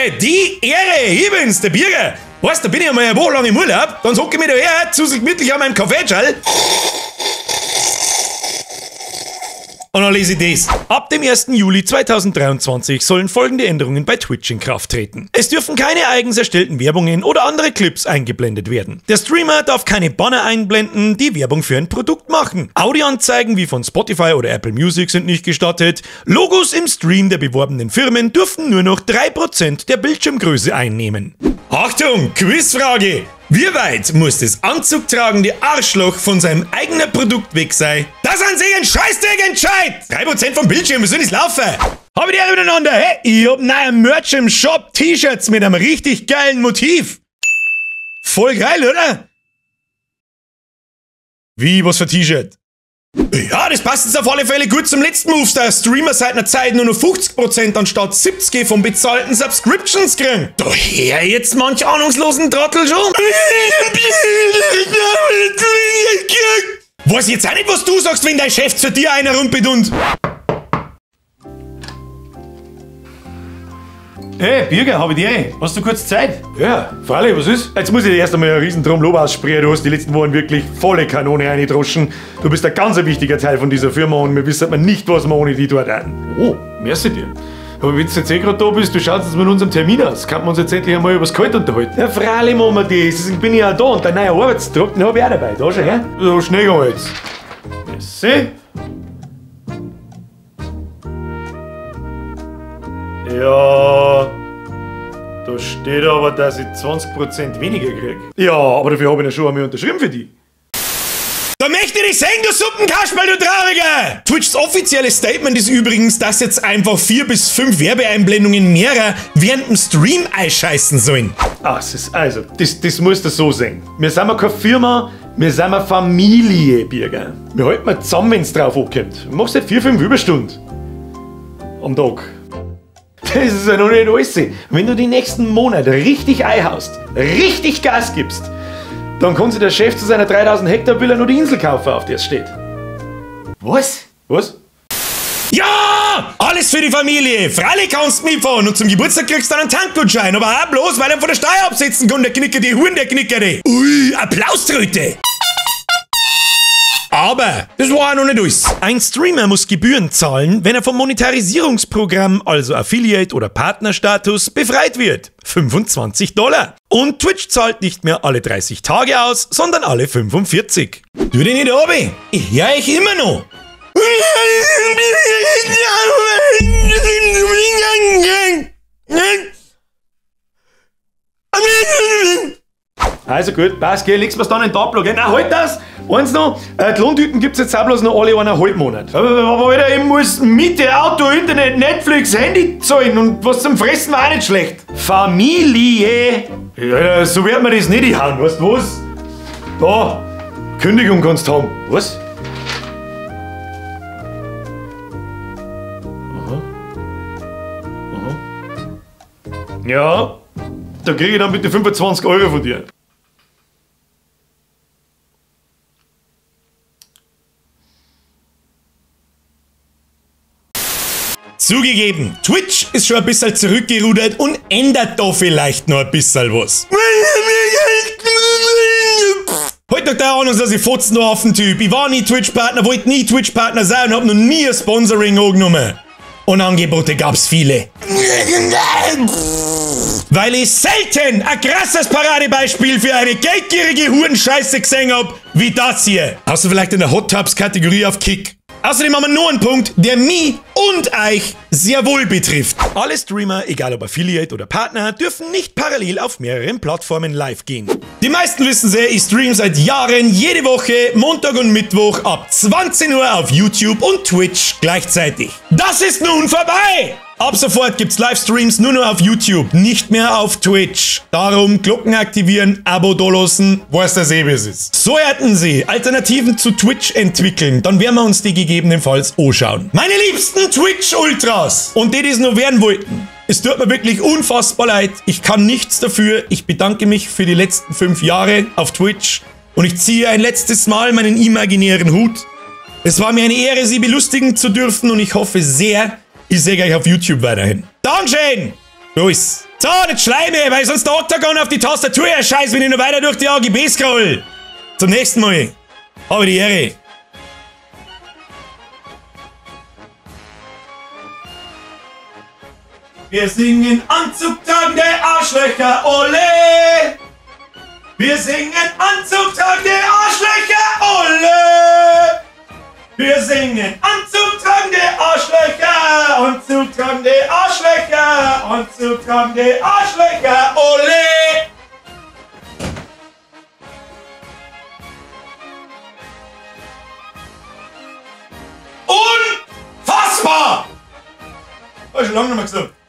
Habe die Ehre, ich bin's, der Birger. Weißt, da bin ich einmal eine Woche lang im Urlaub, dann hocke ich mich da her, zu gemütlich an meinem Kaffeeschall. Und dann lese ich das. Ab dem 1. Juli 2023 sollen folgende Änderungen bei Twitch in Kraft treten. Es dürfen keine eigens erstellten Werbungen oder andere Clips eingeblendet werden. Der Streamer darf keine Banner einblenden, die Werbung für ein Produkt machen. Audioanzeigen wie von Spotify oder Apple Music sind nicht gestattet. Logos im Stream der beworbenen Firmen dürfen nur noch 3% der Bildschirmgröße einnehmen. Achtung, Quizfrage! Wie weit muss das anzugtragende Arschloch von seinem eigenen Produkt weg sein, dass an sich ein Scheißdreck entscheidet? 3% vom Bildschirm, wie soll das laufen? Hab ich die Ehre miteinander, hey? Ich hab neue Merch im Shop, T-Shirts mit einem richtig geilen Motiv. Voll geil, oder? Wie, was für T-Shirt? Ja, das passt jetzt auf alle Fälle gut zum letzten Move, da Streamer seit einer Zeit nur noch 50% anstatt 70% von bezahlten Subscriptions kriegen. Daher jetzt manch ahnungslosen Trottel schon. Weiß jetzt auch nicht, was du sagst, wenn dein Chef zu dir einer rumpelt und... Hey, Birger, hab ich die? Hast du kurz Zeit? Ja, freilich, was ist? Jetzt muss ich dir erst einmal einen riesen Drum Lob aussprechen. Du hast die letzten Wochen wirklich volle Kanone reingedroschen. Du bist ein ganz wichtiger Teil von dieser Firma und wir wissen nicht, was wir ohne die dort haben. Oh, merci dir. Aber wenn du jetzt eh gerade da bist, du schaust jetzt mit unserem Termin aus. Kann man uns jetzt endlich einmal über das Gehalt unterhalten? Ja, freilich machen wir das. Deswegen bin ich ja da und dein neuer Arbeitstrag, den hab ich auch dabei. Da schau her. So schnell gehen wir jetzt. Merci. Ja, da steht aber, dass ich 20% weniger krieg. Ja, aber dafür habe ich ja schon einmal unterschrieben für die. Da möchte ich dich sehen, du Suppenkasperl, du Trauriger! Twitchs offizielles Statement ist übrigens, dass jetzt einfach 4 bis 5 Werbeeinblendungen mehrer während dem Stream einscheißen sollen. Ah, es ist, also, das musst du so sehen. Wir sind ja keine Firma, wir sind eine Familie, Birger. Wir halten mal zusammen, wenn's drauf ankommt. Du machst halt 4, 5 Überstunden am Tag. Das ist ja noch nicht alles. Wenn du die nächsten Monate richtig einhaust, richtig Gas gibst, dann kann sich der Chef zu seiner 3000 Hektar Villa nur die Insel kaufen, auf der es steht. Was? Was? Ja! Alles für die Familie! Freilich kannst du mitfahren und zum Geburtstag kriegst du dann einen Tankgutschein, aber auch bloß, weil er von der Steuer absetzen kann, der Knicker, die Huren, der Knicker, die. Ui, Applauströte! Aber das war auch noch nicht alles. Ein Streamer muss Gebühren zahlen, wenn er vom Monetarisierungsprogramm, also Affiliate- oder Partnerstatus, befreit wird. $25. Und Twitch zahlt nicht mehr alle 30 Tage aus, sondern alle 45. Tu dich nicht runter. Ich hör euch immer noch. Also gut, passt, gell, legst mir's dann in den Tableau, gell? Nein, halt das! Eins noch, die Lohntüten gibt's jetzt auch bloß noch alle 1,5 Monate. Aber Alter, ich muss Miete, Auto, Internet, Netflix, Handy zahlen und was zum Fressen war auch nicht schlecht. Familie! Ja, so wird man das nicht hauen, weißt du was? Da, Kündigung kannst du haben. Was? Aha. Aha. Ja, da krieg ich dann bitte 25 Euro von dir. Zugegeben, Twitch ist schon ein bisschen zurückgerudert und ändert da vielleicht noch ein bisschen was. Heute noch der Ahnung, dass ich Fotzen noch auf den Typ. Ich war nie Twitch-Partner, wollte nie Twitch-Partner sein und hab noch nie ein Sponsoring angenommen. Und Angebote gab's viele. Weil ich selten ein krasses Paradebeispiel für eine geldgierige Hurenscheiße gesehen hab, wie das hier. Außer vielleicht in der Hot Tubs-Kategorie auf Kick. Außerdem haben wir nur einen Punkt, der mich und euch sehr wohl betrifft. Alle Streamer, egal ob Affiliate oder Partner, dürfen nicht parallel auf mehreren Plattformen live gehen. Die meisten wissen sehr, ich stream seit Jahren jede Woche, Montag und Mittwoch ab 20 Uhr auf YouTube und Twitch gleichzeitig. Das ist nun vorbei! Ab sofort gibt's Livestreams nur noch auf YouTube, nicht mehr auf Twitch. Darum Glocken aktivieren, Abo dalassen, weiß das eh, wie es ist. Sollten Sie Alternativen zu Twitch entwickeln, dann werden wir uns die gegebenenfalls anschauen. Meine liebsten Twitch-Ultras und die, die es noch werden wollten, es tut mir wirklich unfassbar leid. Ich kann nichts dafür. Ich bedanke mich für die letzten 5 Jahre auf Twitch und ich ziehe ein letztes Mal meinen imaginären Hut. Es war mir eine Ehre, Sie belustigen zu dürfen und ich hoffe sehr, ich sehe euch auf YouTube weiterhin. Dankeschön! Los! So, nicht schleime, weil sonst der Oktagon auf die Tastatur erscheißt, wenn ich noch weiter durch die AGB scroll. Zum nächsten Mal. Habe die Ehre. Wir singen anzugtragende Arschlöcher, ole! Wir singen anzugtragende Arschlöcher, ole! Wir singen anzugtragende Arschlöcher, anzugtragende Arschlöcher, anzugtragende Arschlöcher, ole! Unfassbar! Hab ich schon lange nicht mehr gesagt.